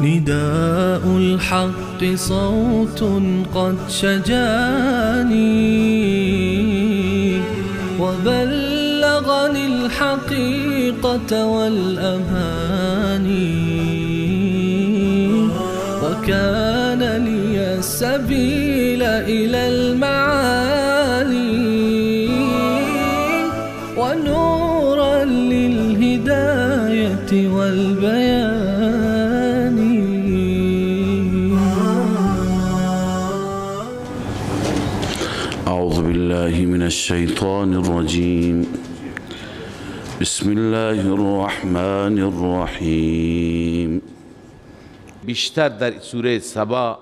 نداء الحق صوت قد شجاني وبلغني الحقيقة والأماني وكان لي السبيل إلى المعالي ونورا للهداية والبيان. أعوذ بالله من الشيطان الرجيم. بسم الله الرحمن الرحیم. بیشتر در سوره سبا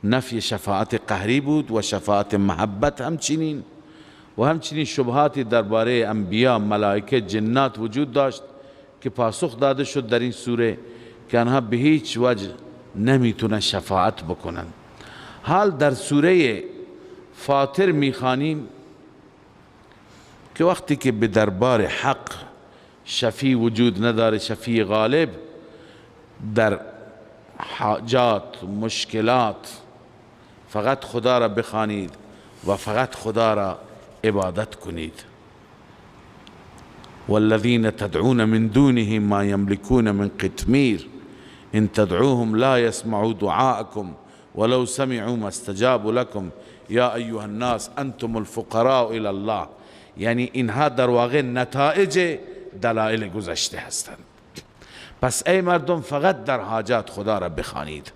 نفی شفاعت قهری بود و شفاعت محبت همچنین، و همچنین شبهاتی درباره انبیا، ملائکه، جنات وجود داشت که پاسخ داده شد در این سوره که آنها به هیچ وجه نمیتونن شفاعت بکنن. حال در سوره فاطر میخوانیم که وقتی که به دربار حق شفیع وجود نداره، شفیع غالب، در حاجات مشکلات فقط خدا را بخوانید و فقط خدا را عبادت کنید. والذین تدعون من دونه ما یملکون من قطمیر ان تدعوهم لا يسمعوا دعاءكم ولو سمعوا ما استجابوا لكم یا ایها الناس انتم الفقراء الى الله. یعنی اینها در واقع نتایج دلایل گذشته هستند. پس ای مردم فقط در حاجات خدا را بخوانید،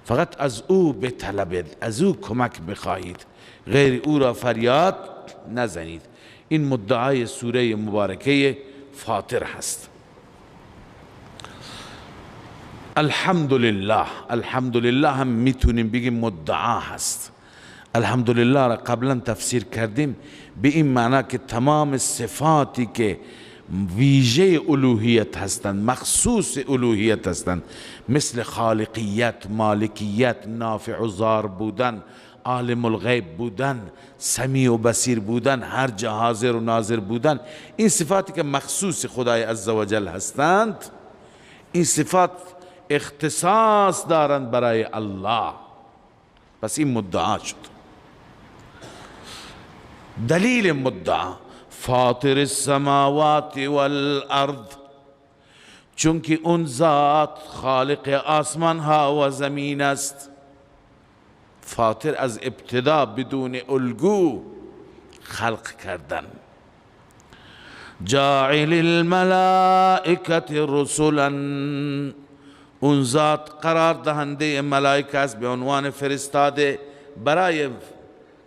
فقط از او بطلبید، از او کمک بخواهید، غیر او را فریاد نزنید. این مدعای سوره مبارکه فاطر هست. الحمدلله، الحمدلله هم میتونیم بگیم مدعا هست. الحمدلله را قبلا تفسیر کردیم به این معنا که تمام صفاتی که ویژه الوهیت هستند، مخصوص الوهیت هستند، مثل خالقیت، مالکیت، نافع و ضار بودن، عالم الغیب بودن، سمیع و بصیر بودن، هر جا حاضر و ناظر بودن، این صفاتی که مخصوص خدای عزوجل هستند، این صفات اختصاص دارند برای الله. پس این مدعا شد. دلیل مدعا فاطر السماوات والارض، چونکه اون ذات خالق آسمان ها و زمین است. فاطر از ابتدا بدون الگو خلق کردن. جاعل الملائکة رسلا، اون ذات قرار دهنده ملائکه است به عنوان فرستاده برای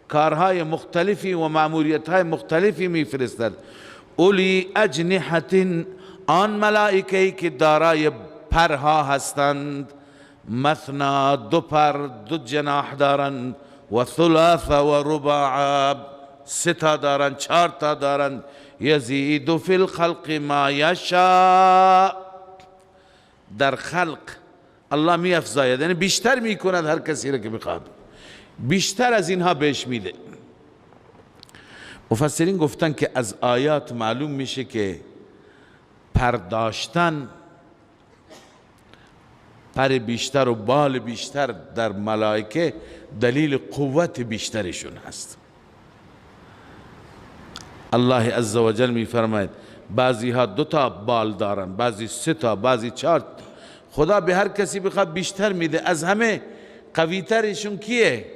کارهای مختلفی و مأموریت‌های مختلفی میفرستد. اولی اجنحة، آن ملائکه‌ای که دارای پرها هستند، مثنا، دو پر، دو جناح دارند، و ثلاث و رباع، سه تا دارند، چهار تا دارند. یزید فی الخلق ما یشاء، در خلق الله می افزاید، یعنی بیشتر می کند هر کسی را که بخواد، بیشتر از اینها بهش میده. مفسرین گفتن که از آیات معلوم میشه که پرداشتن، پر بیشتر و بال بیشتر در ملائکه دلیل قوت بیشترشون هست. الله عزوجل میفرماید بعضی ها دو تا بال دارن، بعضی سه تا، بعضی چهار. خدا به هر کسی بخواد بیشتر میده. از همه قویترشون کیه؟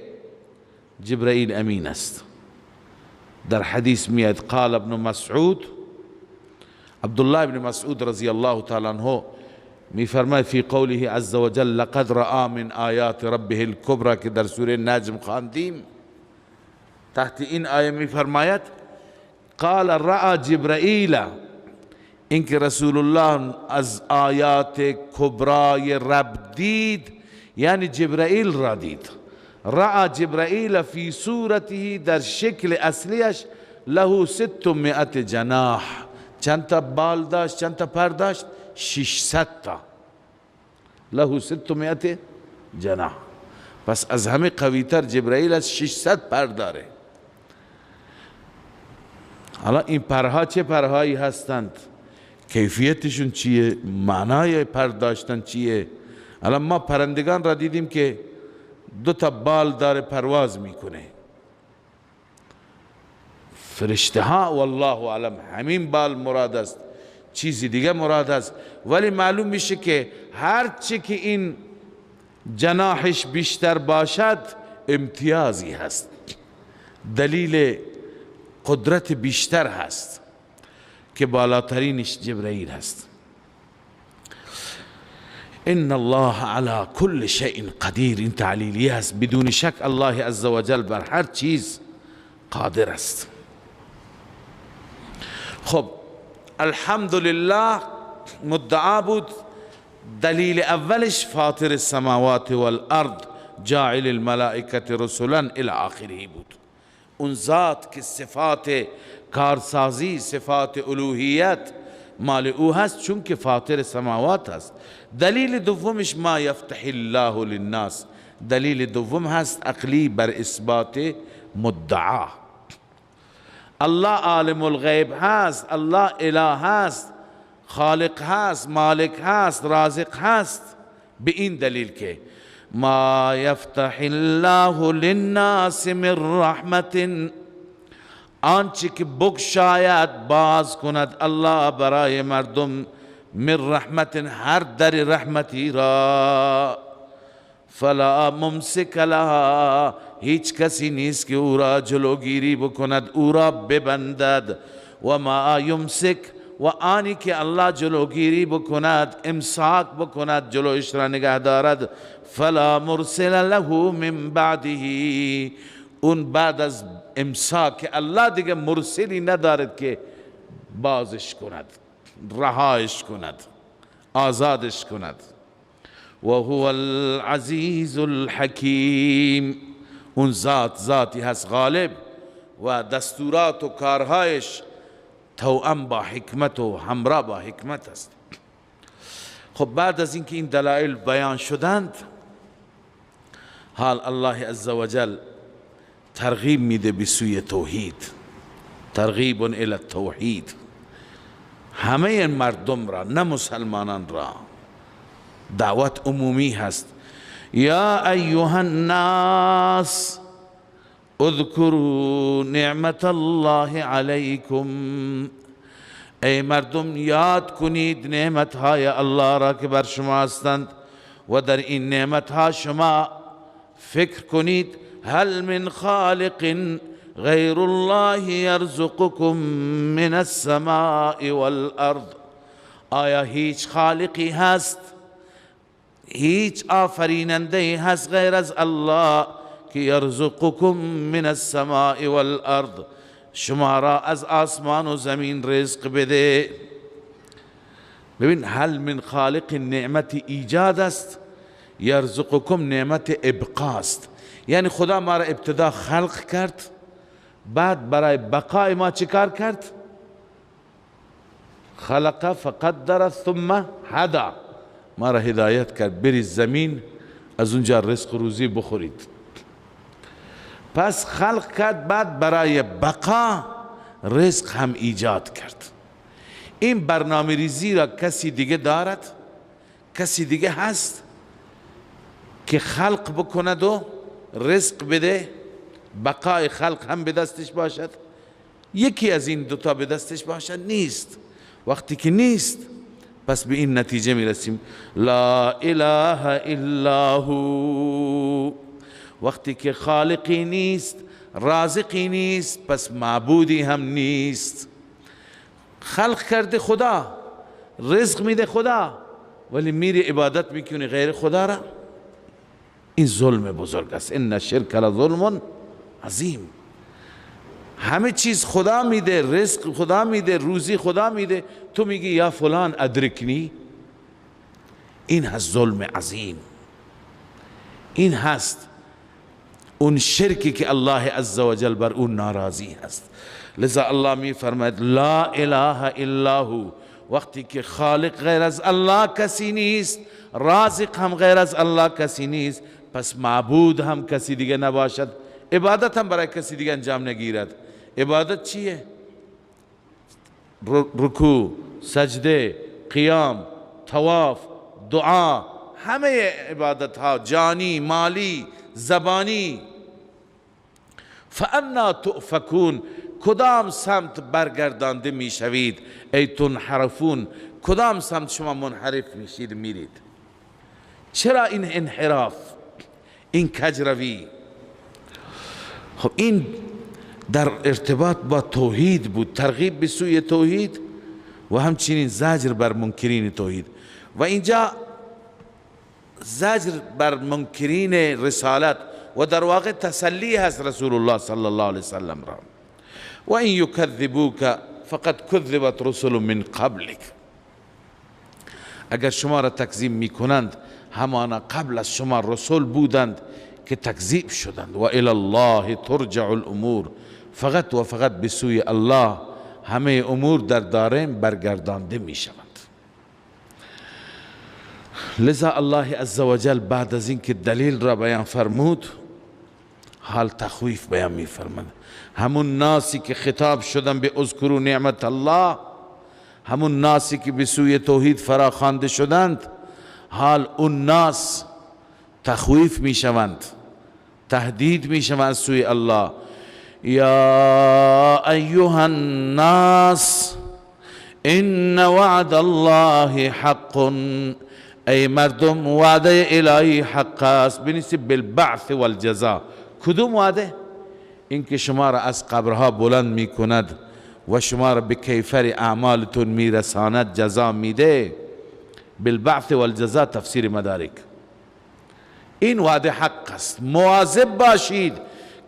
جبرائیل امین است. در حدیث میاد قال ابن مسعود، عبدالله ابن مسعود رضی الله تعالی عنه میفرماید فی قوله عز وجل لقد رآ من آیات ربه الکبرى که در سوره نجم خواندیم، تحت این آیه میفرماید قال رأى جبرائیل اینکه رسول الله از آیات کبرای رب دید، یعنی جبرائیل را دید. رأى جبرائیل فی صورته، در شکل اصلیش، له 600 جناح. چند تا بال داشت؟ چند تا پر داشت؟ 600 تا. له 600 جناح. پس از همه قویتر جبرائیل از 600 پر داره. حالا این پرها چه پرهایی هستند؟ کیفیتشون چیه؟ معنای پر داشتن چیه؟ الان ما پرندگان را دیدیم که دو تا بال داره پرواز میکنه. فرشته ها والله اعلم همین بال مراد است، چیزی دیگه مراد است، ولی معلوم میشه که هر چی که این جناحش بیشتر باشد امتیازی هست، دلیل قدرت بیشتر هست که بالاترینش جبرائیل هست. ان الله على كل شيء قدیر. این تعلیلی است. بدون شک الله عزوجل بر هر چیز قادر است. خب الحمدلله مدعا بود. دلیل اولش فاطر السماوات والارض جاعل الملائکة رسلا الى آخره بود. اون ذات که صفات کارسازی، صفات الوهیت مال او هست، چون که فاطر سماوات هست. دلیل دومش ما یفتح الله للناس، دلیل دوم هست عقلی بر اثبات مدعا. الله عالم الغیب هست، الله اله هست، خالق هست، مالک هست، رازق هست. به این دلیل که ما یفتح الله للناس من رحمت، آنچه که بگشاید باز کند الله برای مردم، من رحمت، هر در رحمتی را، فلا ممسک لها، هیچ کسی نیست که او را جلوگیری بکند، او را ببندد. و ما یمسک، و آنی که الله جلوگیری بکند، امساک بکند، جلوش را نگه دارد، فلا مرسل له من بعده، اون بعد از امساک الله دیگه مرسلی ندارد که بازش کند، رهایش کند، آزادش کند. و هو العزیز الحکیم، اون ذات ذاتی هست غالب و دستورات و کارهایش توأم با حکمت و همراه با حکمت است. خب بعد از اینکه این دلایل بیان شدند، حال الله عزوجل ترغیب میده به سوی توحید، ترغیب الی التوحید. همه مردم را، نه مسلمانان را، دعوت عمومی هست. یا ایها الناس اذکروا نعمت الله علیکم، ای مردم یاد کنید نعمت های الله را که بر شما هستند و در این نعمت ها شما فکر کنید. هل من خالق غیر الله یرزقکم من السماء والارض، آیا هیچ خالقی هست، هیچ آفریننده هست غیر از الله که یرزقکم من السماء والارض، شما را از آسمان و زمین رزق بده؟ ببین، هل من خالق نعمت ایجاد است، یرزقکم نعمت ابقا است. یعنی خدا ما را ابتدا خلق کرد، بعد برای بقای ما چیکار کرد؟ خلق فقدر ثم هدا، ما را هدایت کرد بری زمین از اونجا رزق روزی بخورید. پس خلق کرد، بعد برای بقا رزق هم ایجاد کرد. این برنامه ریزی را کسی دیگه دارد؟ کسی دیگه هست که خلق بکند و رزق بده، بقای خلق هم به دستش باشد؟ یکی از این دوتا به دستش باشد؟ نیست. وقتی که نیست، پس به این نتیجه میرسیم لا اله الا هو. وقتی که خالقی نیست، رازقی نیست، پس معبودی هم نیست. خلق کرده خدا، رزق میده خدا، ولی میری عبادت میکنی غیر خدا را. این ظلم بزرگ است. ان الشرک لظلم عظیم. همه چیز خدا میده، رزق خدا میده، روزی خدا میده، تو میگی یا فلان ادرکنی. این هست ظلم عظیم، این هست اون شرکی که الله عزوجل بر اون ناراضی هست. لذا الله می فرماید لا اله الا هو. وقتی که خالق غیر از الله کسی نیست، رازق هم غیر از الله کسی نیست، پس معبود هم کسی دیگه نباشد، عبادت هم برای کسی دیگه انجام نگیرد. عبادت چیه؟ رکوع، سجده، قیام، طواف، دعا، همه عبادت ها، جانی، مالی، زبانی. فانا تؤفکون، کدام سمت برگردانده میشوید؟ ای تنحرفون، کدام سمت شما منحرف میشید میرید؟ چرا این انحراف، این کجروی؟ خب این در ارتباط با توحید بود، ترغیب به سوی توحید و همچنین زجر بر منکرین توحید. و اینجا زجر بر منکرین رسالت و در واقع تسلی هست رسول الله صلی الله علیه وسلم را. و این یکذبوک فقد کذبت رسل من قبلک، اگر شما را تکذیب میکنند همانا قبل از شما رسول بودند که تکذیب شدند. و الی الله ترجع الامور، فقط و فقط به سوی الله همه امور در دارین برگردانده میشوند. لذا الله عزوجل بعد از اینکه دلیل را بیان فرمود، حال تخویف بیان میفرماد. همون ناسی که خطاب شدن به اذکروا نعمت الله، همون ناسی که به سوی توحید فراخوانده شدند، حال اون ناس تخویف میشوند، تهدید میشوند از سوی الله. یا ایها الناس ان وعد الله حق، ای مردم وعده الهی حق است. بنسبت بالبعث والجزا، کدوم وعده؟ اینکه شما را از قبرها بلند میکند و شما را به کیفر اعمالتون میرساند، جزا میده. بالبعث والجزا تفسیر مدارک. این وعده حق است، مواظب باشید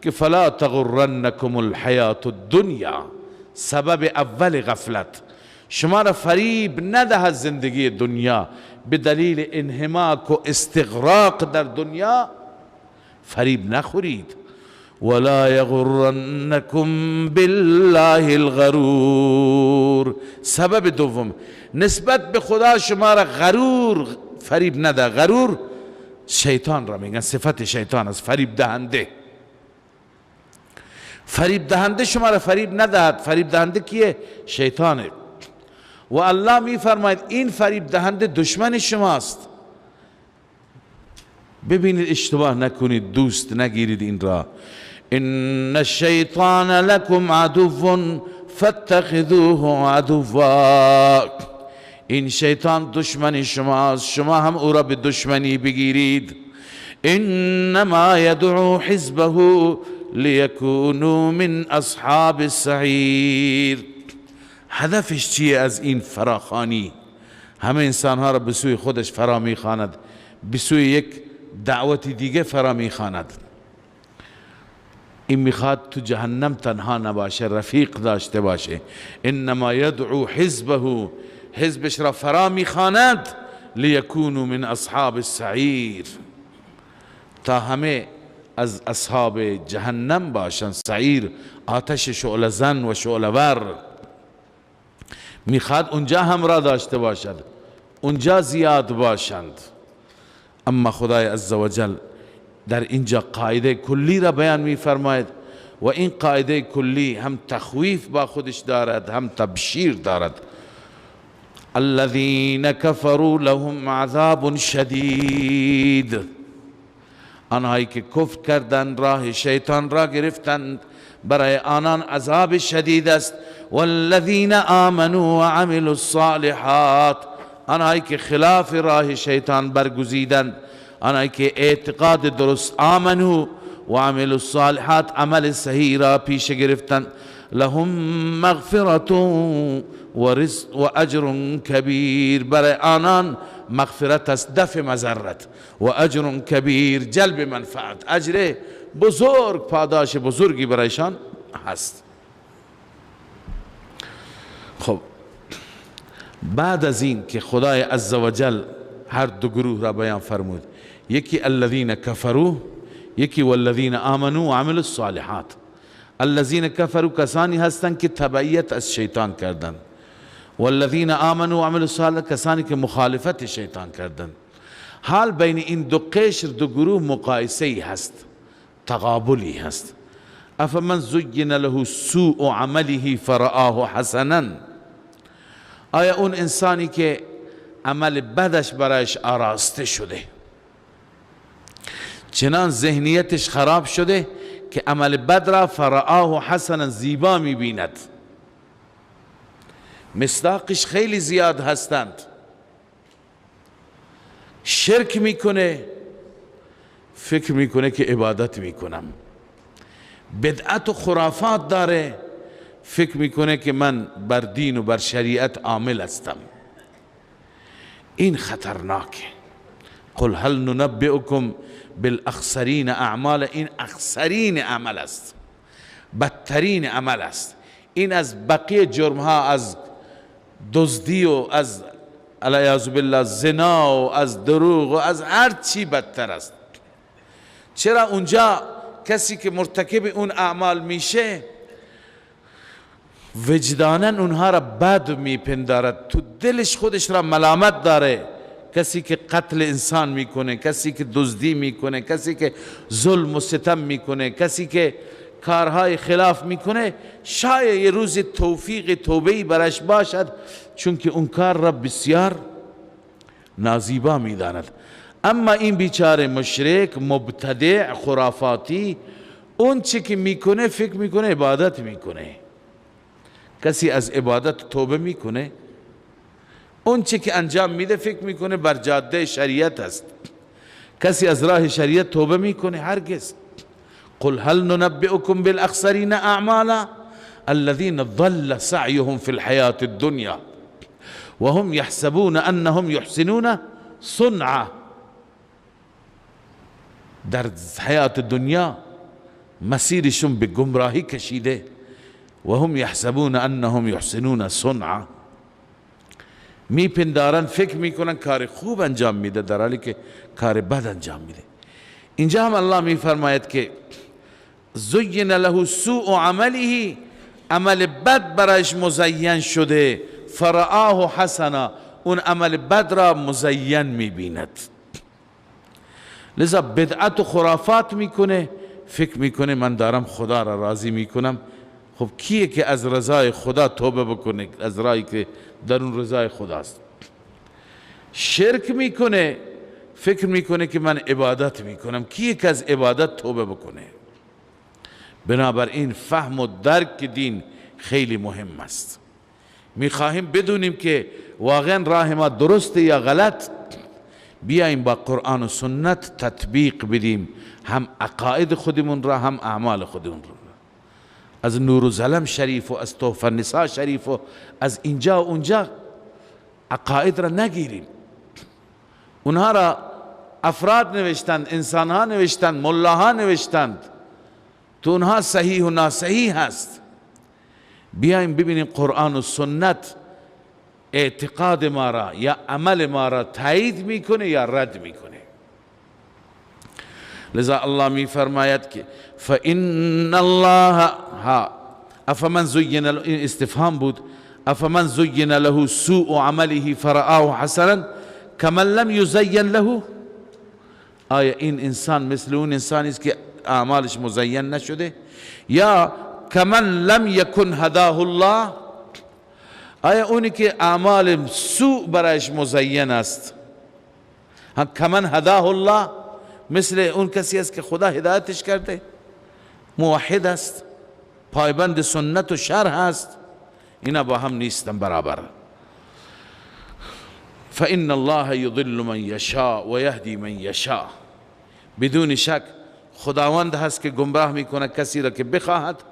که فلا تغرنکم الحیات الدنیا، سبب اول غفلت، شما را فریب ندهد زندگی دنیا، به دلیل انهماک و استغراق در دنیا فریب نخورید. ولا یغرنکم بالله الغرور، سبب دوم نسبت به خدا شما را غرور فریب نده. غرور شیطان را میگن، صفت شیطان است، فریب دهنده. فریب دهنده شما را فریب ندهد. فریب دهنده کیه؟ شیطانه. و الله میفرماید این فریب دهنده دشمن شماست. ببینید اشتباه نکنید، دوست نگیرید این را. ان الشیطان لکم عدو فاتخذوه عدوا، این شیطان دشمن شماست، شما هم او را به دشمنی بگیرید. انما یدعو حزبه لیکونوا من اصحاب السعیر. هدفش چیه از این فراخوانی؟ همه انسانها را به سوی خودش فرا میخواند، به سوی یک دعوت دیگه فرا میخواند. این میخواد تو جهنم تنها نباشه، رفیق داشته باشه. انما یدعو حزبه، حزبش را فرا میخواند، لیکونوا من اصحاب السعیر، تا همه از اصحاب جهنم باشند. سعیر آتش شعله زن و شعله ور. میخواد اونجا همراه داشته باشد، اونجا زیاد باشند. اما خدای عزوجل در اینجا قاعده کلی را بیان میفرماید و این قاعده کلی هم تخویف با خودش دارد، هم تبشیر دارد. الذين كفروا لهم عذاب شدید، آنهایی که کفر کردند، راه شیطان را گرفتند، برای آنان عذاب شدید است. والذین آمنوا وعملوا الصالحات، آنهایی که خلاف راه شیطان برگزیدند، آنهایی که اعتقاد درست، آمنوا وعملوا الصالحات، عمل صحیح را پیش گرفتند، لهم مغفرة ورزق و اجر کبیر، برای آنان مغفرت است، دفع مضرت، و اجر کبیر، جلب منفعت، اجر بزرگ، پاداش بزرگی برایشان هست. خب، بعد از این که خدای عزوجل هر دو گروه را بیان فرمود، یکی الذین کفروا، یکی والذین آمنوا وعملوا الصالحات. الذین کفروا کسانی هستند که تبعیت از شیطان کردند، والذین آمنوا وعملوا الصالحات کسانی که مخالفت شیطان کردند. حال بین این دو قشر، دو گروه مقایسه هست، تقابلی هست. افمن زین له سوء عمله فرآه حسنا، آیا اون انسانی که عمل بدش برایش آراسته شده، چنان ذهنیتش خراب شده که عمل بد را فرآه حسنا زیبا میبیند، مصداقش خیلی زیاد هستند، شرک میکنه، فکر میکنه که عبادت میکنم، بدعت و خرافات داره، فکر میکنه که من بر دین و بر شریعت عامل هستم. این خطرناکه. قل هل ننبئکم بالاخسرین اعمال، این اخسرین عمل است، بدترین عمل است. این از بقیه جرمها، از دزدی و از علیاذ بالله زنا و از دروغ و از هر چی بدتر است. چرا اونجا کسی که مرتکب اون اعمال میشه وجداناً اونها را بد میپندارد، تو دلش خودش را ملامت داره. کسی که قتل انسان میکنه، کسی که دزدی میکنه، کسی که ظلم و ستم میکنه، کسی که کارهای خلاف میکنه، شاید یه روز توفیق توبه‌ای برش باشد، چون که اون کار را بسیار نازیبا میداند. اما این بیچاره مشرک، مبتدع، خرافاتی، اون چی که میکنه فکر میکنه عبادت میکنه. کسی از عبادت توبه میکنه؟ اون چی که انجام میده فکر میکنه بر جاده شریعت است. کسی از راه شریعت توبه میکنه؟ هرگز. قل هل ننبئكم بالاخسرین اعمالا الذين ضل سعيهم في الحياة الدنيا وهم يحسبون انهم يحسنون صنعا. در حیات دنیا مسیرشون به گمراهی کشیده، و هم یحسبون انهم یحسنون صنعا، میپندارن، فکر میکنن کار خوب انجام میده، در حالی که کار بد انجام میده. اینجا هم الله میفرماید که زین له سوء عمله، عمل بد برایش مزین شده، فرآه حسنا، اون عمل بد را مزین میبیند. لذا بدعت و خرافات میکنه، فکر میکنه من دارم خدا را راضی میکنم. خب کیه که از رضای خدا توبه بکنه، از راهی که در اون رضای خداست؟ شرک میکنه، فکر میکنه که من عبادت میکنم. کیه که از عبادت توبه بکنه؟ بنابراین فهم و درک دین خیلی مهم است. میخواهیم بدونیم که واقعا راه ما درسته یا غلط، بیایم با قرآن و سنت تطبیق بدیم، هم عقاید خودمون را، هم اعمال خودمون را. از نور و ظلم شریف و از تحفه النساء شریف و از اینجا و اونجا عقاید را نگیریم. اونها را افراد نوشتند، انسانها نوشتند، ملاها نوشتند، تو اونها صحیح و ناصحیح هست. بیایم ببینیم قرآن و سنت اعتقاد ما را یا عمل ما را تایید میکنه یا رد میکنه. لذا الله می فرماید که فإن الله، ها افمن زین، استفهام بود، افمن زین له سوء عمله فرآه حسنا کمن لم یزین له. آیا این انسان مثل اون انسانی است که اعمالش مزین نشده؟ یا کمن لم یکن هداه الله، آیا اونی که اعمال سوء برایش مزین است، کمن هداه الله، مثل اون کسی است که خدا هدایتش کرده، موحد است، پایبند سنت و شرع است؟ اینا با هم نیستن برابر. فإن الله یضل من یشاء و یهدی من یشاء. بدون شک خداوند هست که گمراه میکنه کسی را که بخواهد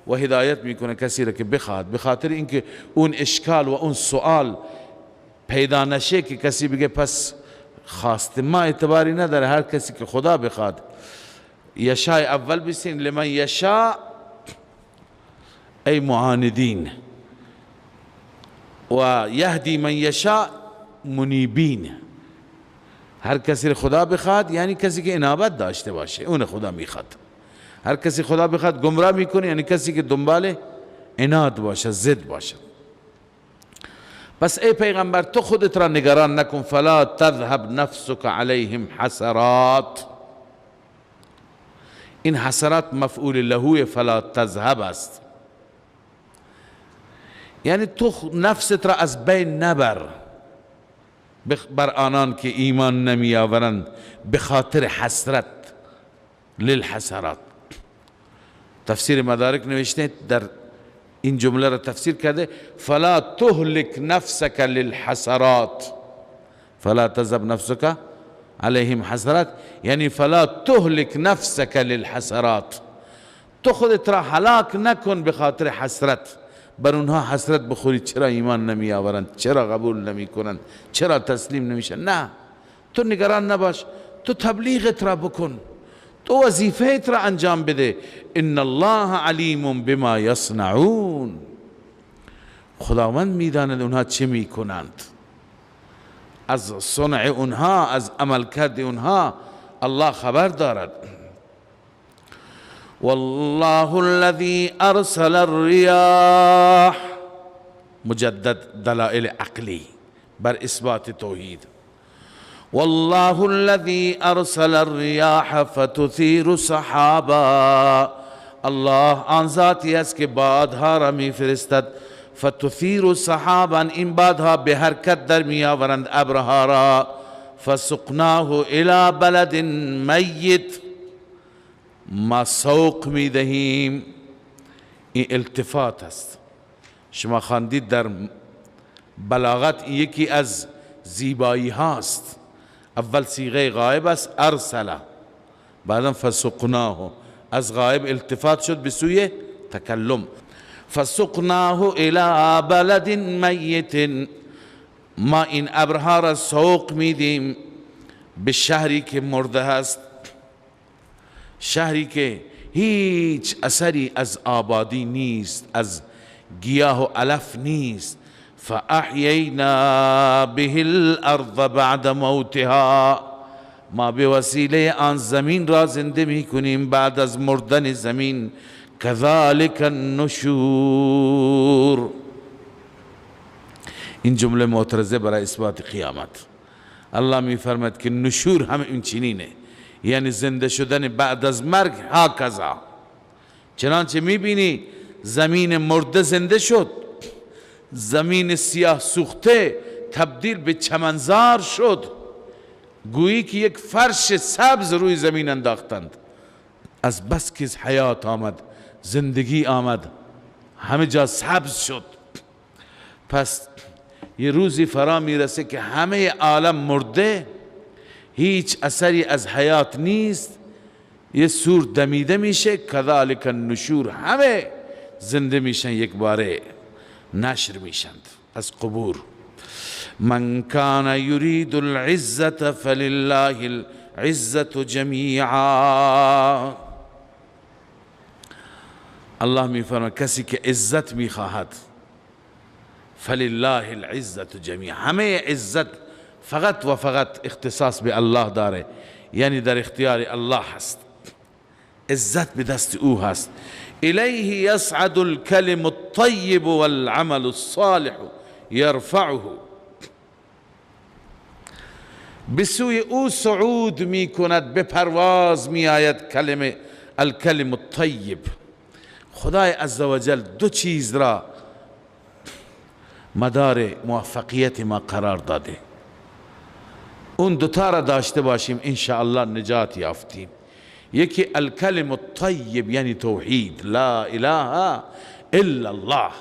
و هدایت میکنه کسی را که بخواهد. به خاطر اینکه اون اشکال و اون سوال پیدا نشه که کسی بگه پس خواست ما اعتباری نداره، هر کسی که خدا بخواد. یشاء اول بسین لمن یشاء، ای معاندین، و یهدی من یشاء منیبین. هر کسی خدا بخواد، یعنی کسی که انابت داشته باشه اون خدا میخواد. هر کسی خدا بخواد گمراه میکنه، یعنی کسی که دنبال عناد باشه، ضد باشه. پس ای پیغمبر تو خودت را نگران نکن. فلا تذهب نفسك علیهم حسرات. این حسرات مفعول لهوی فلا تذهب است، یعنی تو نفست را از بین نبر بر آنان که ایمان نمی آورند به خاطر حسرت، للحسرات. تفسیر مدارک نوشته در این جمله را تفسیر کرده فلا تهلك نفسك للحسرات، فلا تذهب نفسك علیهم حسرات، یعنی فلا تهلك نفسك للحسرات، تو خودت را هلاک نکن به خاطر حسرت، بر اونها حسرت بخوری چرا ایمان نمی آورند، چرا قبول نمی کنند، چرا تسلیم نمیشن. نه، تو نگران نباش، تو تبلیغت را بکن، تو وظیفه‌ت را انجام بده. ان الله علیم بما یصنعون، خداوند میداند اونها چه میکنند، از صنع اونها، از عملکرد اونها الله خبر دارد. والله الذي ارسل الرياح، مجدد دلائل عقلی بر اثبات توحید. والله الذي ارسل الرياح فتثير سحابا، الله آن ذاتی است که بادها را میفرستد، فتثیر سحابا، این بادها به حرکت در می آورند ابرها را، فسقناه الى بلد میت، ما سوق می دهیم. این التفات است. شما خواندید در بلاغت یکی از زیبایی هاست. اول صیغه غایب است ارسله، بعدا فسقناه، از غایب التفات شد به سوی تکلم. فسقناه الى بلد میت، ما این ابرها را سوق میدیم به شهری که مرده است، شهری که هیچ اثری از آبادی نیست، از گیاه و علف نیست. فأحیینا به الارض بعد موتها، ما به وسیله آن زمین را زنده میکنیم بعد از مردن زمین. كذلك النشور. این جمله معترضه برای اثبات قیامت. الله میفرماید که نشور هم این چنینه، یعنی زنده شدن بعد از مرگ. هاکذا، چنانچه میبینی زمین مرده زنده شد، زمین سیاه سوخته تبدیل به چمنزار شد، گویی که یک فرش سبز روی زمین انداختند. از بس که حیات آمد، زندگی آمد، همه جا سبز شد. پس یه روزی فرا میرسه که همه عالم مرده، هیچ اثری از حیات نیست، یه سور دمیده میشه. کذالک النشور، همه زنده میشن، یک باره نشر میشند از قبور. من کان یرید العزة فلله العزة جمیعا. الله میفرماید کسی که عزت میخواهد، فلله العزة جمیعا، همه عزت فقط و فقط اختصاص به الله داره، یعنی در اختیار الله هست، عزت به دست او هست. الیه یصعد الکلم الطیب والعمل الصالح یرفعه، به سوی او صعود می کند، به پرواز می آید کلمه الکلم الطیب. خدای عزوجل دو چیز را مدار موفقیت ما قرار داده، اون دوتا را داشته باشیم انشاءالله نجات یافتیم. یکی الکلم الطیب، یعنی توحید، لا اله الا الله،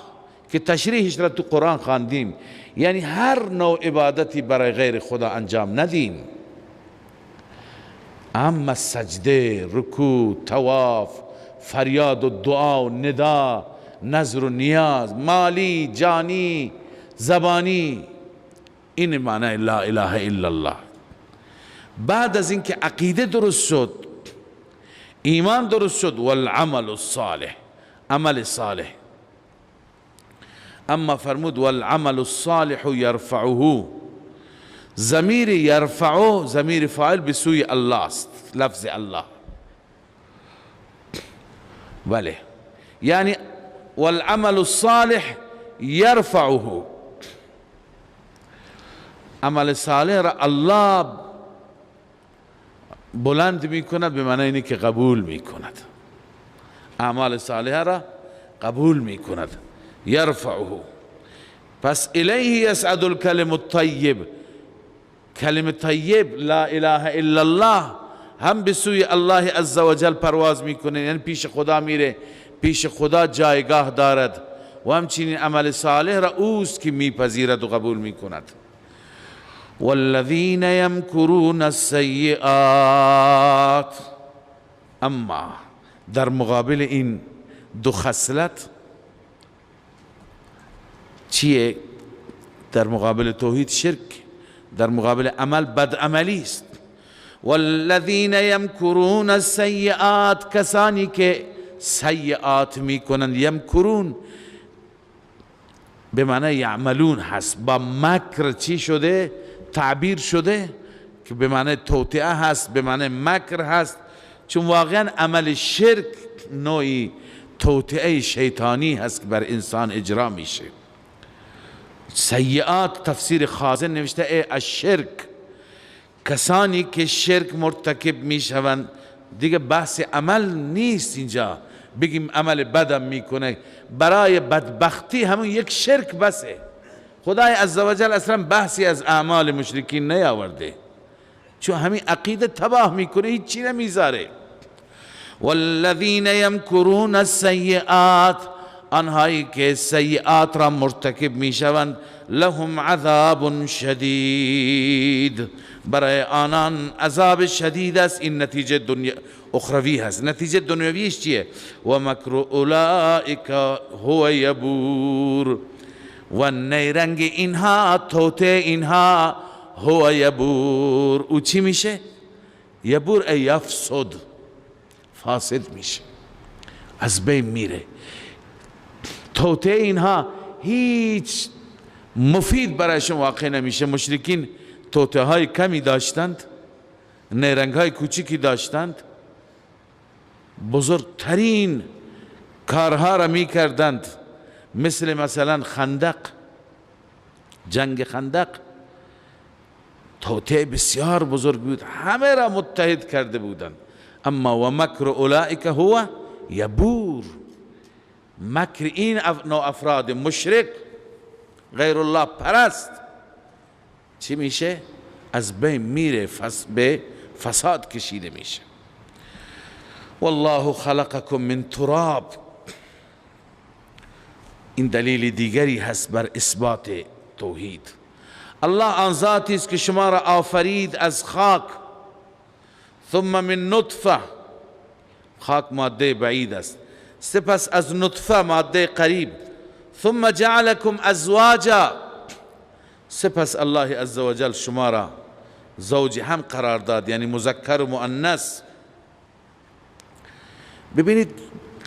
که تشریحش را تو قرآن خواندیم، یعنی هر نوع عبادتی برای غیر خدا انجام ندیم، اما سجده، رکوع، طواف، فریاد و دعا و ندا، نذر و نیاز، مالی، جانی، زبانی، این معنی لا اله الا الله. بعد از اینکه عقیده درست شد، ایمان درست شد، والعمل الصالح، عمل صالح. اما فرمود والعمل الصالح یرفعه. ضمیر یرفعه ضمیر فاعل به سوی الله است، لفظ الله. بله، یعنی والعمل الصالح یرفعه، عمل صالح را الله بلند میکند، به معنی اینه که قبول میکند، اعمال صالح را قبول میکند. یرفعه. پس الیه یصعد الکلم الطیب، کلم طیب لا اله الا الله هم به سوی الله عزوجل پرواز میکنه، یعنی پیش خدا میره، پیش خدا جایگاه دارد، و همچنین عمل صالح را اوست که میپذیرد و قبول میکند. والذین یمکرون السیئات. اما در مقابل این دو خصلت چیه؟ در مقابل توحید شرک، در مقابل عمل بدعملی است. والذین یمکرون السیئات، کسانی که سیئات میکنند، یمکرون به معنی یعملون هست، با مکر چی شده؟ تعبیر شده که به معنی توطئه هست، به معنی مکر هست، چون واقعا عمل شرک نوعی توطئه شیطانی هست که بر انسان اجرا میشه. سیئات تفسیر خازن نوشته ای الشرک، کسانی که شرک مرتکب میشوند. دیگه بحث عمل نیست اینجا بگیم عمل بدم میکنه، برای بدبختی همون یک شرک بسه. خدای عزوجل اصلا بحثی از اعمال مشرکین نیاورده، چون همین عقیده تباه میکنه، هیچی نمیذاره. والذین یمکرون السیئات، آنهایی که سیئات را مرتکب میشوند، لهم عذاب شدید، برای آنان عذاب شدید است. این نتیجه دنیا اخروی هست. نتیجه دنیویش چیه؟ و مکر اولئک هو یبور، و نیرنگ اینها، توطئه اینها، هو یبور. او چی میشه؟ یبور ای یفسد، فاسد میشه، از بین میره. توطئه اینها هیچ مفید برایشون واقع نمیشه. مشرکین توطئه های کمی داشتند، نیرنگ های کوچیکی داشتند، بزرگترین کارها را میکردند، مثل مثلا خندق، جنگ خندق، توطئه بسیار بزرگ بود، همه را متحد کرده بودند. اما و مکر اولئک هو یبور، مکر این نوع افراد مشرک غیر الله پرست چی میشه؟ از بین میره، به فساد کشیده میشه. والله خلقکم من تراب، این دلیل دیگری هست بر اثبات توحید. الله آن ذاتی است که شما را آفرید از خاک، ثم من نطفه، خاک ماده بعید است، سپس از نطفه ماده قریب، ثم جعلکم ازواجا، سپس الله عزوجل شما را زوج هم قرار داد، یعنی مذکر و مؤنث. ببینید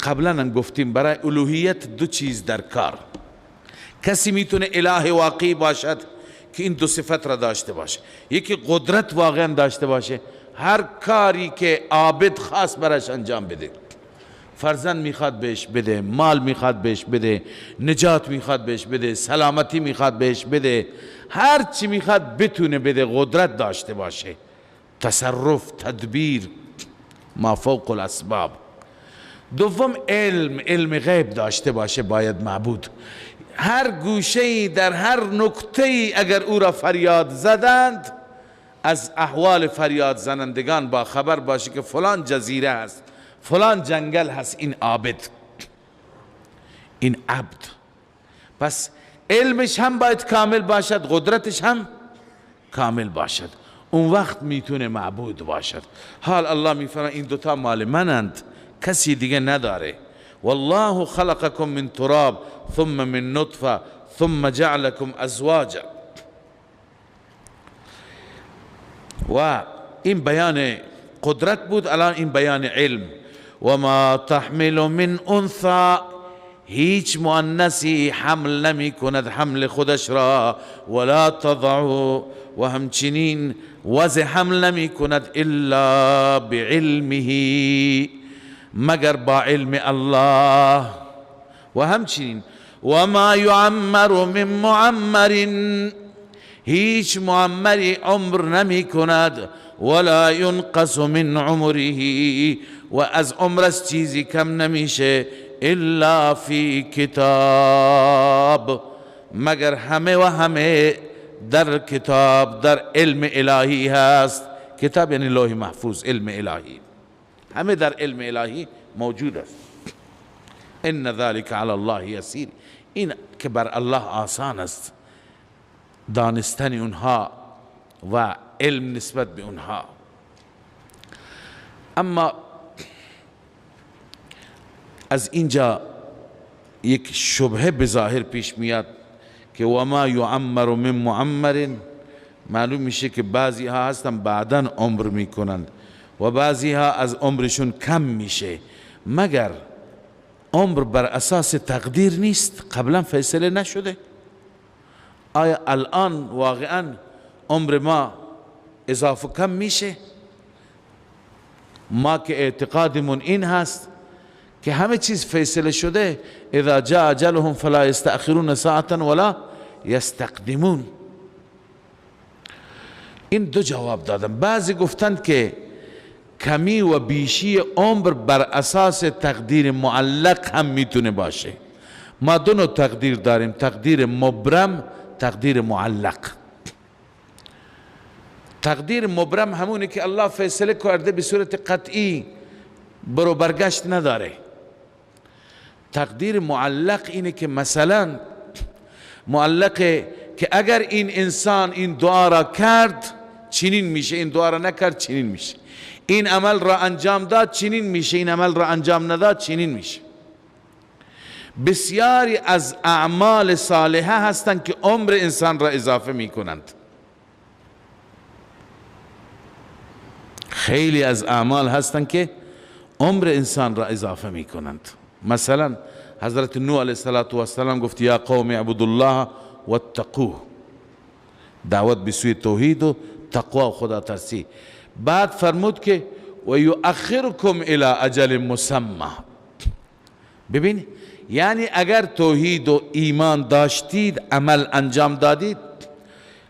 قبلا هم گفتیم برای الوهیت دو چیز در کار. کسی میتونه اله واقعی باشد که این دو صفت را داشته باشه، یکی قدرت واقعا داشته باشه، هر کاری که عابد خاص براش انجام بده، فرزند میخواد بهش بده، مال میخواد بهش بده، نجات میخواد بهش بده، سلامتی میخواد بهش بده، هر چی میخواد بتونه بده، قدرت داشته باشه، تصرف، تدبیر، ما فوق الاسباب. دوم علم، علم غیب داشته باشه باید معبود. هر گوشه‌ای در هر نکته‌ای اگر او را فریاد زدند، از احوال فریاد زنندگان با خبر باشه که فلان جزیره هست، فلان جنگل هست، این عابد، این عبد. پس علمش هم باید کامل باشد، قدرتش هم کامل باشد، اون وقت میتونه معبود باشد. حال الله میفرماید این دوتا مال منند، کسی دیگه نداره. والله خلقکم من تراب ثم من نطفه ثم جعلکم ازواجا. و این بیان قدرت بود، الان این بیان علم. و ما تحمل من انثی، هیچ مؤنثی حمل نمی کند حمل خودش را، ولا تضع، و همچنین وضع حمل نمی کند الا بعلمه، مگر با علم الله. و همچنین و ما یعمر من معمر، هیچ معمری عمر نمی کند، ولا ینقص من عمره، و از عمرش چیزی کم نمیشه، الا فی کتاب، مگر همه و همه در کتاب، در علم الهی هست. کتاب یعنی لوح محفوظ، علم الهی، همه در علم الهی موجود است. ان ذلك علی الله یسیر، این که بر الله آسان است دانستن اونها و علم نسبت به اونها. اما از اینجا یک شبهه به ظاهر پیش میاد که و ما یعمر من معمر، معلوم میشه که بعضی ها هستن بعدا عمر میکنند و بعضی ها از عمرشون کم میشه، مگر عمر بر اساس تقدیر نیست؟ قبلا فیصله نشده؟ آیا الان واقعا عمر ما اضافه کم میشه؟ ما که اعتقادمون این هست که همه چیز فیصله شده، اذا جاء اجلهم فلا یستأخرون ساعة ولا یستقدمون. این دو جواب دادم. بعضی گفتند که کمی و بیشی عمر بر اساس تقدیر معلق هم میتونه باشه. ما دو نوع تقدیر داریم، تقدیر مبرم، تقدیر معلق. تقدیر مبرم همونه که الله فیصله کرده به صورت قطعی، برو برگشت نداره. تقدیر معلق اینه که مثلا معلق که اگر این انسان این دعا را کرد چنین میشه، این دعا را نکرد چنین میشه، این عمل را انجام داد چنین میشه، این عمل را انجام نداد چنین میشه. بسیاری از اعمال صالحه هستند که عمر انسان را اضافه میکنند. خیلی از اعمال هستند که عمر انسان را اضافه میکنند. مثلا حضرت نوح علیه السلام گفت یا قوم اعبدوا الله واتقوه، دعوت به سوی توحید و تقوا و خدا ترسی. بعد فرمود که و یؤخرکم الی اجل مسمى. ببین، یعنی اگر توحید و ایمان داشتید، عمل انجام دادید،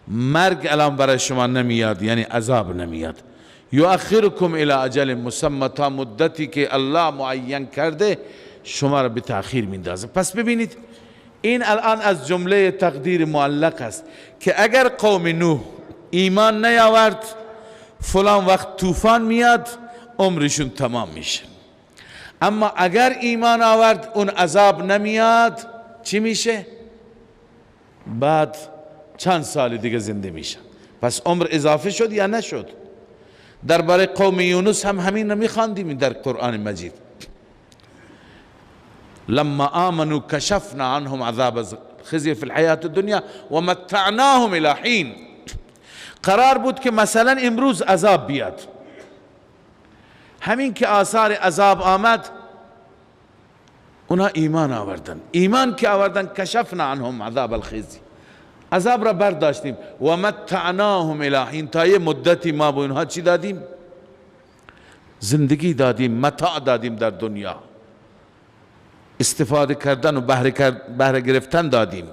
مرگ الان برای شما نمیاد، یعنی عذاب نمیاد. یؤخرکم الی اجل مسمى، تا مدتی که الله معین کرده شما را به تأخیر میندازه. پس ببینید این الان از جمله تقدیر معلق است که اگر قوم نوح ایمان نیاورد فلان وقت طوفان میاد، عمرشون تمام میشه. اما اگر ایمان آورد اون عذاب نمیاد، چی میشه؟ بعد چند سال دیگه زنده میشه. پس عمر اضافه شد یا نشد؟ درباره قوم یونس هم همین رو میخواندیم در قرآن مجید. لما آمنوا کشفنا عنهم عذاب الخزي في الحیات الدنیا ومتعناهم الى حین. قرار بود که مثلا امروز عذاب بیاد، همین که آثار عذاب آمد اونها ایمان آوردن. ایمان که آوردن کشفنا عنهم عذاب الخزي، عذاب را برداشتیم، و متعناهم الى حین، تا یه مدتی ما به اونها چی دادیم؟ زندگی دادیم، متاع دادیم در دنیا، استفاده کردن و بهره گرفتن دادیم.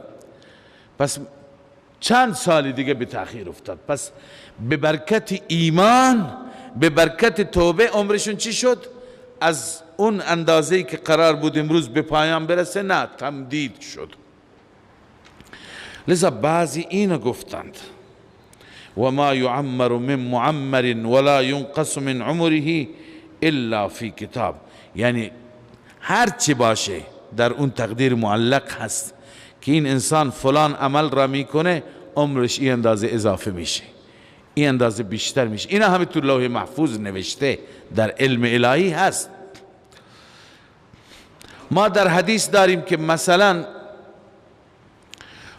پس چند سال دیگه به تأخیر افتاد. پس به برکت ایمان، به برکت توبه عمرشون چی شد؟ از اون اندازه‌ای که قرار بود امروز به پایان برسه، نه، تمدید شد. لذا بعضی اینو گفتند و ما یعمر من معمر ولا ینقص من عمره الا فی کتاب، یعنی هر چی باشه در اون تقدیر معلق هست که این انسان فلان عمل را میکنه عمرش این اندازه اضافه میشه، این اندازه بیشتر میشه. اینا همه تو لوح محفوظ نوشته، در علم الهی هست. ما در حدیث داریم که مثلا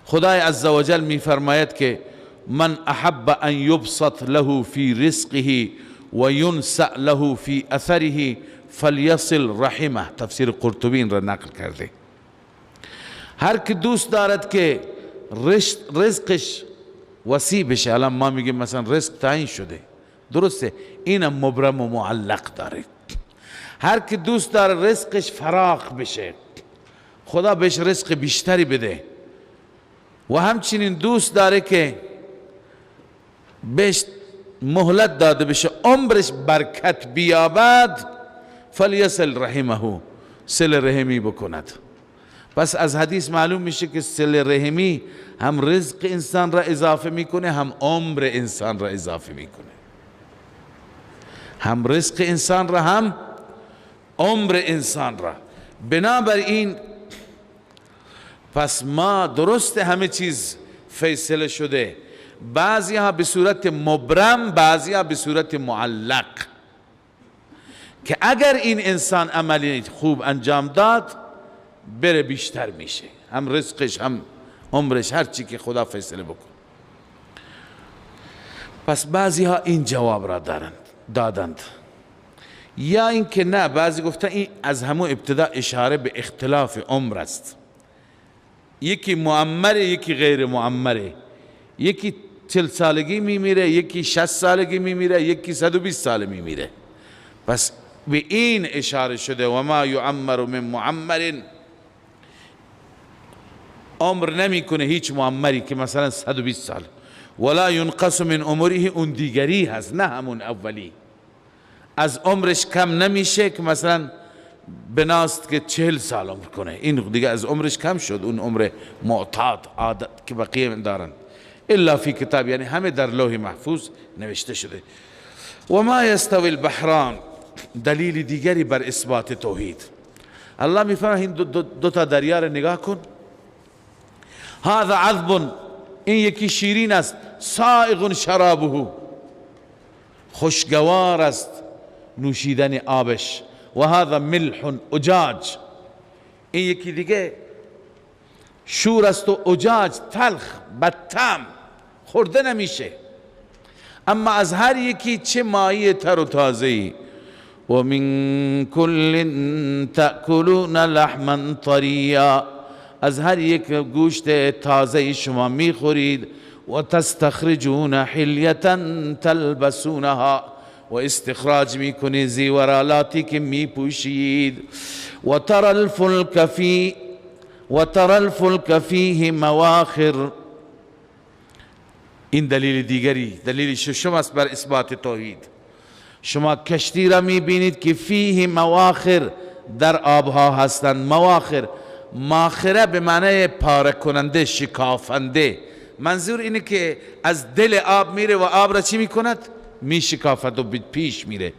خدای عزوجل میفرماید که من احب ان یبسط له فی رزقه و ینسأ له فی اثره فلیصل رحمه. تفسیر قرطبی این را نقل کرده. هر که دوست دارد که رزقش وسیع بشه، الان ما میگیم مثلا رزق تعیین شده، درسته، اینم مبرم و معلق داره. هر که دوست داره رزقش فراخ بشه، خدا بهش رزق بیشتری بده، و همچنین دوست داره که بهش مهلت داده بشه، عمرش برکت بیابد، فلیصل رحمه، صله رحمی بکند. پس از حدیث معلوم میشه که صله رحمی هم رزق انسان را اضافه میکنه، هم عمر انسان را اضافه میکنه، هم رزق انسان را هم عمر انسان را. بنابراین پس ما درست همه چیز فیصله شده، بعضی ها به صورت مبرم، بعضی ها به صورت معلق، که اگر این انسان عملی خوب انجام داد بره بیشتر میشه، هم رزقش هم عمرش، هر چی که خدا فیصله بکن. پس بعضی ها این جواب را دادند، یا اینکه نه، بعضی گفتن این از همون ابتدا اشاره به اختلاف عمر است، یکی معمره یکی غیر معمره، یکی 40 سالگی میمیره، یکی 60 سالگی میمیره، یکی 120 سال میمیره. پس به این اشاره شده و ما یعمر من معمر، عمر نمیکنه هیچ معمری که مثلا 120 سال، ولا ینقص من عمره، اون دیگری هست نه همون اولی، از عمرش کم نمیشه که مثلا بناست که 40 سال عمر کنه، این دیگه از عمرش کم شد، اون عمر معتاد عادت که بقیه دارن. الا فی کتاب، یعنی همه در لوح محفوظ نوشته شده. و ما یستوی البحران، دلیل دیگری بر اثبات توحید. الله میفرماید این دو تا دریا را نگاه کن، هذا عذب، این یکی شیرین است، سائغ شرابه، خوشگوار است نوشیدن آبش، و هذا ملح اجاج، این یکی دیگه شور است و اجاج، تلخ، بدطعم، خورده نمیشه. اما از هر یکی چه مایه تر و تازه‌ای. و من کل تأکلون لحما طریا، از هر یک گوشت تازه شما میخورید. و تستخرجون حلیة تلبسونها، و استخراج میکنید زیورالاتی که میپوشید. و ترى الفلک فیه مواخر، این دلیل دیگری، دلیل ششم است بر اثبات توحید. شما کشتی را میبینید که فیه مواخر، در آبها هستند. مواخر، ماخره به معنی پاره کننده، شکافنده، منظور اینه که از دل آب میره و آب را چی میکند؟ میشکافد و پیش میره.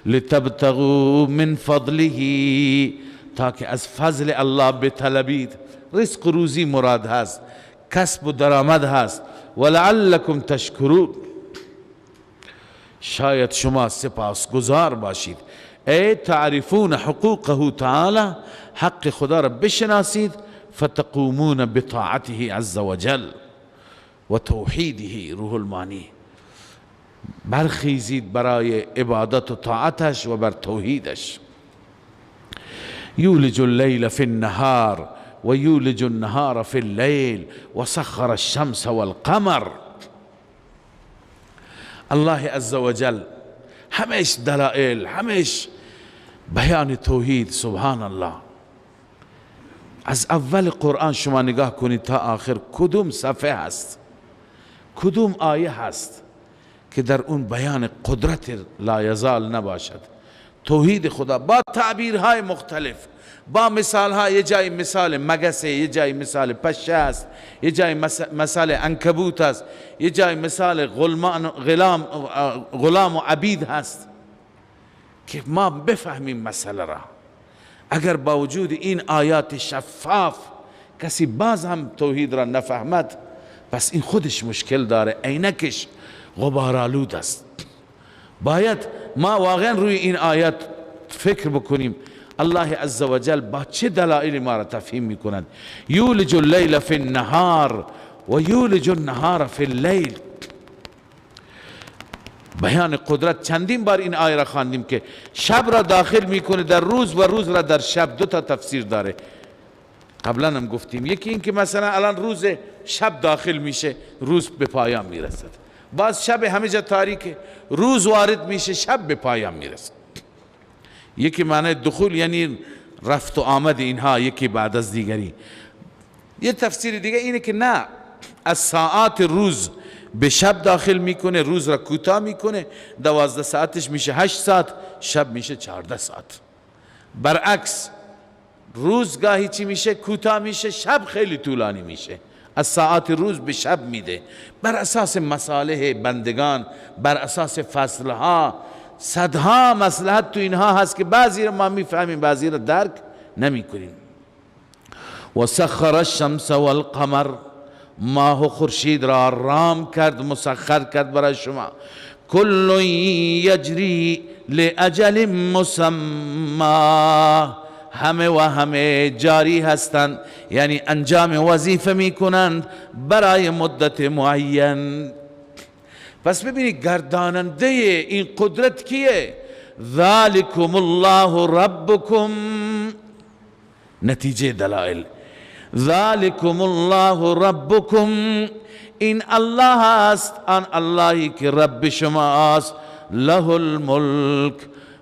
لتبتغوا من فضله، تا که از فضل الله بطلبید. رزق روزی مراد هست، کسب و درآمد هست. ولعلکم تشکرون، شاید شما سپاسگزار باشید. ای تعرفون حقوقه تعالی، حق خدا را بشناسید. فتقومون بطاعته عز وجل و توحیده، روح المانی، برخیزید برای عبادت و طاعتش و بر توحیدش. یولج اللیل فی النهار و یولج النهار فی اللیل و سخر الشمس والقمر. الله عز وجل همش دلائل، همش بیان توحید. سبحان الله، از اول قرآن شما نگاه کنید تا آخر، کدوم صفحه هست، کدوم آیه هست که در اون بیان قدرت لا یزال نباشد؟ توحید خدا با تعبیرهای مختلف، با مثالها، یه جای مثال مگسه، یه جای مثال پشه است، یه جای مثال عنکبوت است، یه جای مثال غلام و عبید هست، که ما بفهمیم مسئله را. اگر با وجود این آیات شفاف کسی باز هم توحید را نفهمد، پس این خودش مشکل داره، عینکش غبارآلود است. باید ما واقعا روی این آیات فکر بکنیم. الله عز وجل با چه دلائل ما را تفهیم میکنند؟ یولج اللیل فی النهار و یولج النهار فی اللیل. بیان قدرت، چندین بار این آیه را خواندیم که شب را داخل میکنه در روز و روز را در شب. دو تا تفسیر داره. قبلا هم گفتیم. یکی این که مثلا الان روز شب داخل میشه، روز به پایان میرسد. باز شب همه جا تاریکه، روز وارد میشه، شب به پایان میرسد. یکی معنی دخول یعنی رفت و آمد اینها یکی بعد از دیگری. یه تفسیر دیگه اینه که نه، از ساعات روز به شب داخل میکنه، روز را کوتاه میکنه، 12 ساعتش میشه 8 ساعت، شب میشه 14 ساعت. برعکس روز گاهی چی میشه؟ کوتاه میشه، شب خیلی طولانی میشه. از ساعات روز به شب میده، بر اساس مصالح بندگان، بر اساس فصلها. صدها مصلحت تو اینها هست که بعضی را ما میفهمیم، بعضی را درک نمیکنیم. و سخر الشمس والقمر، ماه و خورشید را رام کرد، مسخر کرد برای شما. کل یجری لأجل مسمى، همه و همه جاری هستند، یعنی انجام وظیفه میکنند برای مدت معین. پس ببینید گرداننده این قدرت کیه؟ ذالکم الله ربکم. نتیجه دلائل، ذالکم الله ربکم، این الله است، آن اللهی که رب شما است. له الملک،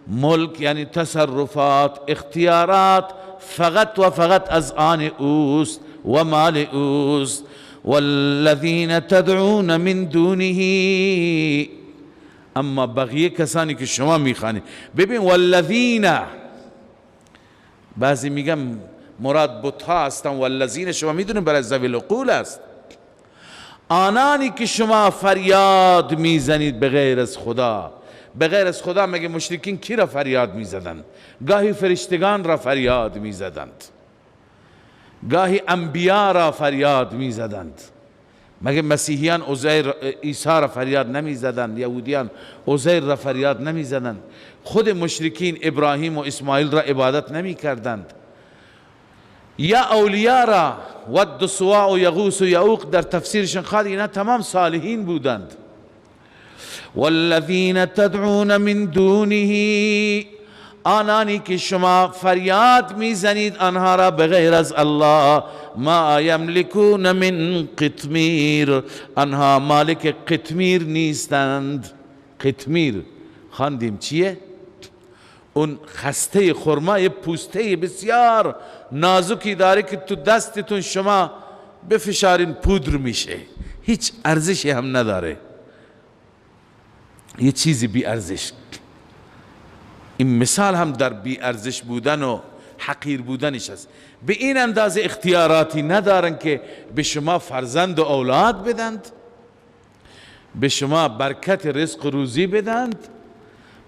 ملک یعنی تصرفات، اختیارات فقط و فقط از آن اوست و مال اوست. والذین تدعون من دونه، اما بقیه کسانی که شما میخوانید. ببین والذین، بعضی میگم مراد بتها هستن، والذین شما میدونید برای ذوی العقول است، آنانی که شما فریاد میزنید به غیر از خدا. به غیر از خدا مگه مشرکین کی را فریاد میزدند؟ گاهی فرشتگان را فریاد میزدند، گاهی انبیا را فریاد میزدند. مگه مسیحیان عزیر عیسی را فریاد نمیزدند؟ یهودیان عزیر را فریاد نمیزدند؟ خود مشرکین ابراهیم و اسماعیل را عبادت نمیکردند؟ یا اولیاء را، ود و سواع و یغوث و یعوق در تفسیرشان خواهد، اینا تمام صالحین بودند. والذین تدعون من دونه، آنانی که شما فریاد میزنید آنها را به غیر از الله، ما یملکون من قطمیر، آنها مالک قطمیر نیستند. قطمیر خواندیم چیه؟ اون خسته خرما، یه پوسته بسیار نازکی داره که تو دستتون شما بفشارین پودر میشه، هیچ ارزشی هم نداره، یه چیزی بی ارزش. این مثال هم در بی ارزش بودن و حقیر بودنش است. به این اندازه اختیاراتی ندارن که به شما فرزند و اولاد بدند، به شما برکت رزق و روزی بدند،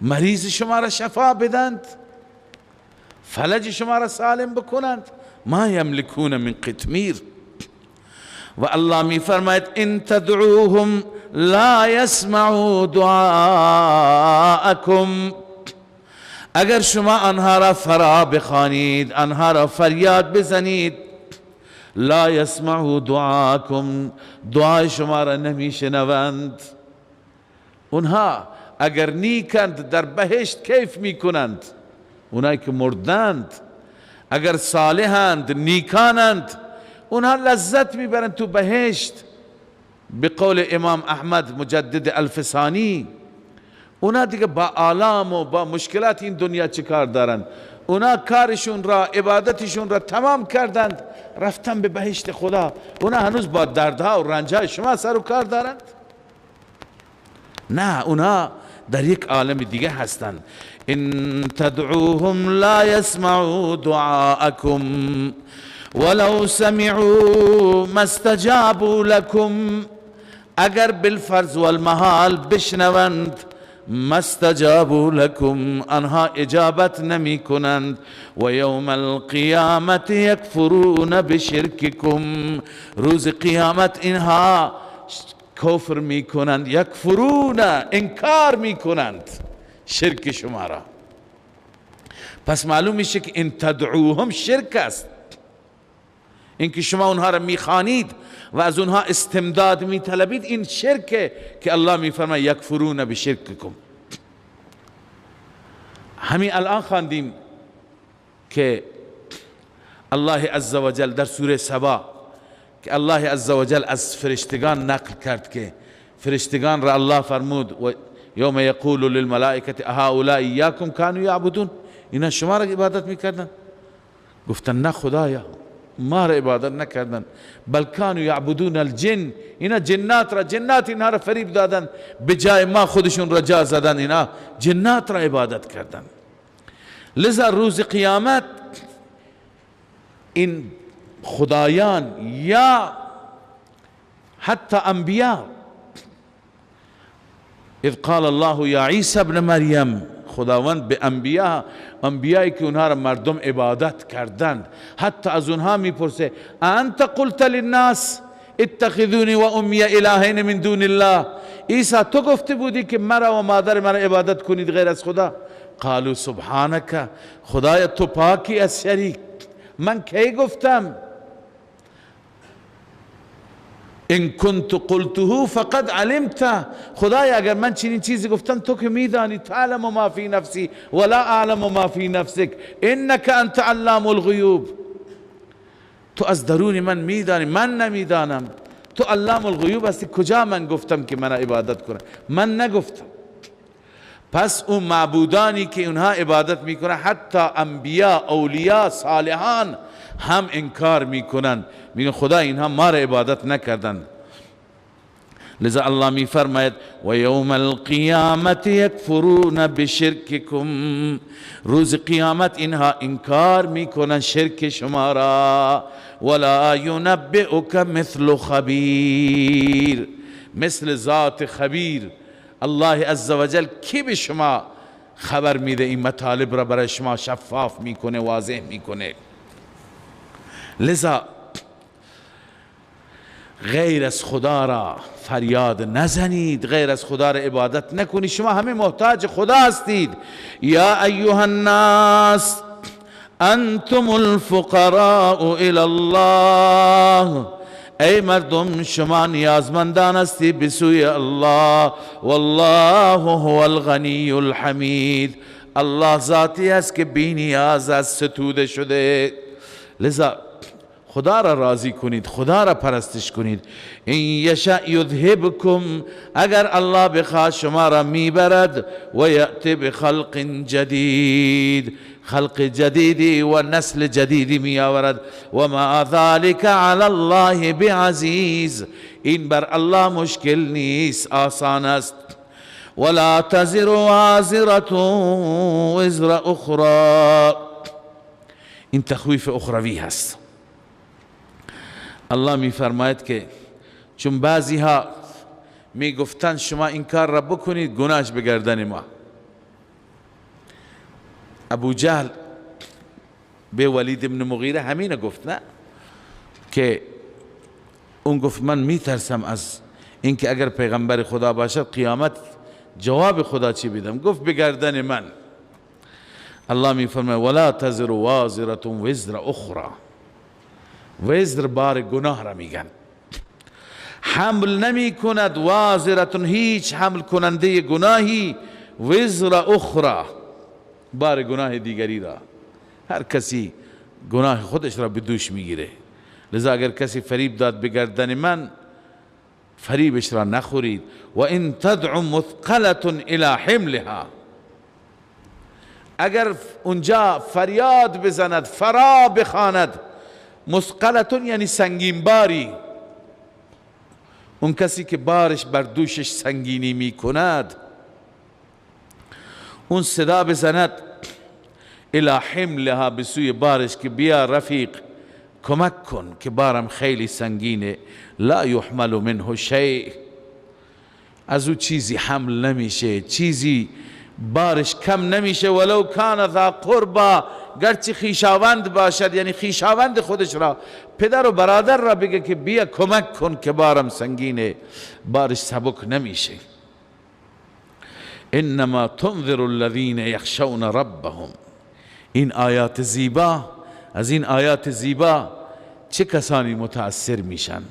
مریض شما را شفا بدند، فلج شما را سالم بکنند. ما یملکون من قطمیر. و الله می فرماید ان تدعوهم لا یسمعوا دعاءکم، اگر شما آنها را فرا بخوانید، آنها را فریاد بزنید، لا یسمعوا دعاءکم، دعای شما را نمیشنوند. اونها اگر نیکند در بهشت کیف میکنند، اونایی که مردند اگر صالحند نیکانند، اونها لذت میبرند تو بهشت. به قول امام احمد مجدد الفسانی، اونا دیگه با آلام و با مشکلات این دنیا چه کار دارند؟ اونا کارشون را، عبادتشون را تمام کردند، رفتن به بهشت خدا. اونا هنوز با دردها و رنجهای شما سر و کار دارند؟ نه، اونا در یک عالم دیگه هستند. ان تدعوهم لا يسمعوا دعاءكم ولو سمعوا ما استجابوا لكم، اگر بالفرض والمحال بشنوند، ما استجابوا لكم، آنها اجابت نمی کنند. و یوم القیامت یکفرون بشرککم، روز قیامت اینها کفر می کنند، یکفرون انکار می کنند شرک شما را. پس معلوم میشه که ان تدعوهم شرک است، اینکه شما اونها را میخوانید و از اونها استمداد میطلبید، این شرکه که الله میفرماید یکفرون بشرککم. همین الان خواندیم که الله عزوجل در سوره سبا که الله عزوجل از فرشتگان نقل کرد که فرشتگان را الله فرمود و یوم یقول للملائکة اهؤلاء ایاکم کانوا یعبدون، اینا شما را عبادت میکردن؟ گفتن نه خدایا، ما را عبادت نکردن، بل کانوا یعبدون الجن، اینا جنات را، جنات اینها را فریب دادن، به جای ما خودشون را جا زدن، اینا جنات را عبادت کردن. لذا روز قیامت این خدایان یا حتی انبیاء، اذ قال الله یا عیسی ابن مریم، خداوند به انبیاء، انبیایی که اونها را مردم عبادت کردند، حتی از اونها میپرسه انت قلت للناس اتخذونی و امی الهین من دون الله، عیسی تو گفته بودی که مرا و مادر مرا عبادت کنید غیر از خدا؟ قالوا سبحانك، خدایا تو پاکی از شریک، من کی گفتم؟ ان كنت قلته فقد علمت، خدایا اگر من چنین چیزی گفتم تو که میدانی، تعلم ما فی نفسی ولا اعلم ما فی نفسک انك انت علام الغیوب، تو از درون من میدانی، من نمیدانم، تو علام الغیوب هستی، کجا من گفتم که من عبادت کنم؟ من نگفتم. پس اون معبودانی که اونها عبادت میکنن، حتی انبیا، اولیاء، صالحان هم انکار میکنن، میگن خدا اینها ما را عبادت نکردن. لذا الله میفرماید و یوم القیامت یکفرون بشرککم، روز قیامت اینها انکار میکنن شرک شما را، ولا ینبئک مثل خبیر، مثل ذات خبیر الله عزوجل کی به شما خبر میده، این مطالب را برای شما شفاف میکنه، واضح میکنه. لذا غیر از خدا را فریاد نزنید، غیر از خدا را عبادت نکنید، شما همه محتاج خدا هستید. یا ایها الناس انتم الفقراء الی الله، ای مردم شما نیازمندان هستی به سوی الله، والله هو الغنی الحمید، الله ذاتی است که بی نیاز از ستوده شده. لذا خدا را راضی کنید، خدا را پرستش کنید. این یشأ یذهبکم، اگر الله بخواد شما را میبرد، و یأتی بخلق جدید، خلق جدیدی و نسل جدیدی می آورد. و ما ذلك علی الله بعزیز، این بر الله مشکل نیست، آسان است. ولا تزر وازرة وزر اخرى، این تخویف اخروی هست. الله می فرماید که چون بعضی ها می گفتن شما این کار را بکنید گناهش به گردن ما. ابو جهل به ولید ابن مغیره همین گفت، نه که اون گفت من میترسم از اینکه اگر پیغمبر خدا باشد قیامت جواب خدا چی بدم؟ گفت به گردن من. الله می فرماید ولا تزر وازرة وزر اخرى، وزر بار گناه را میگن، حمل نمی کند وازرة، هیچ حمل کننده گناهی، وزر اخرى، بار گناه دیگری را. هر کسی گناه خودش را به دوش میگیره. لذا اگر کسی فریب داد به گردن من، فریبش را نخورید. و ان تدع مثقلة الى حملها، اگر اونجا فریاد بزند، فرا بخواند، مثقلة یعنی سنگین باری، اون کسی که بارش بر دوشش سنگینی میکند، اون صدا بزند الى حملها، به سوی بارش که بیا رفیق کمک کن که بارم خیلی سنگینه، لا یحمل منه شیء، از او چیزی حمل نمیشه، چیزی بارش کم نمیشه. ولو کان ذا قربا، گرچه خویشاوند باشد، یعنی خویشاوند خودش را، پدر و برادر را بگه که بیا کمک کن که بارم سنگینه، بارش سبک نمیشه. انما تنذر الذین یخشون ربهم، این آیات زیبا، از این آیات زیبا چه کسانی متاثر میشن،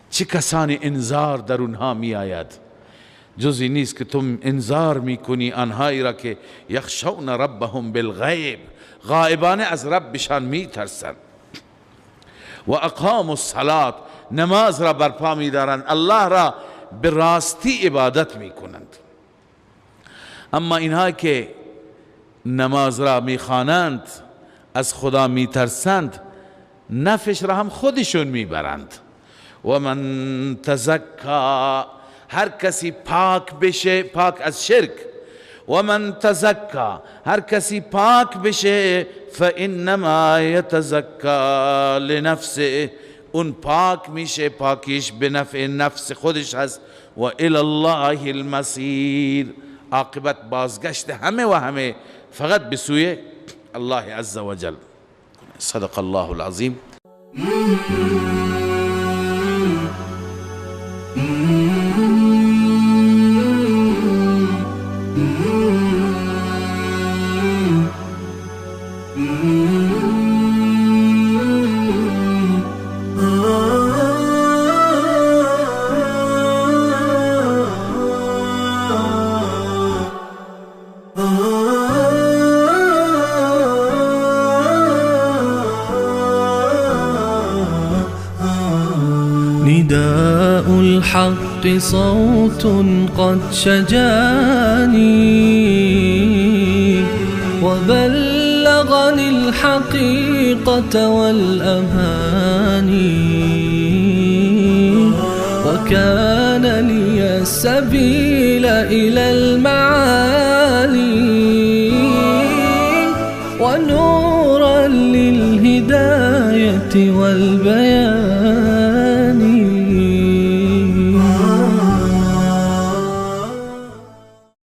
چه کسانی انذار در اونها میآید؟ جزی نیست که تو انذار میکنی آنهایی را که یخشون ربهم بالغیب، غائبانه از ربشان میترسند. و اقاموا الصلاة، نماز را برپا میدارند، الله را به راستی عبادت میکنند. اما اینها که نماز را میخوانند، از خدا میترسند، نفش را هم خودشون میبرند. و من تزکا، هر کسی پاک بشه، پاک از شرک، و من تزکا، هر کسی پاک بشه، فانما یتزکا لنفسه، اون پاک میشه، پاکیش به نفع نفس خودش هست. و الی الله المصیر، عاقبت بازگشت همه و همه فقط به سوی الله عز وجل. صدق الله العظیم. نداء الحق صوت قد شجاني، وبلغني الحقيقة والأماني، وكان لي السبيل إلى المعالي، ونورا للهداية والبيان.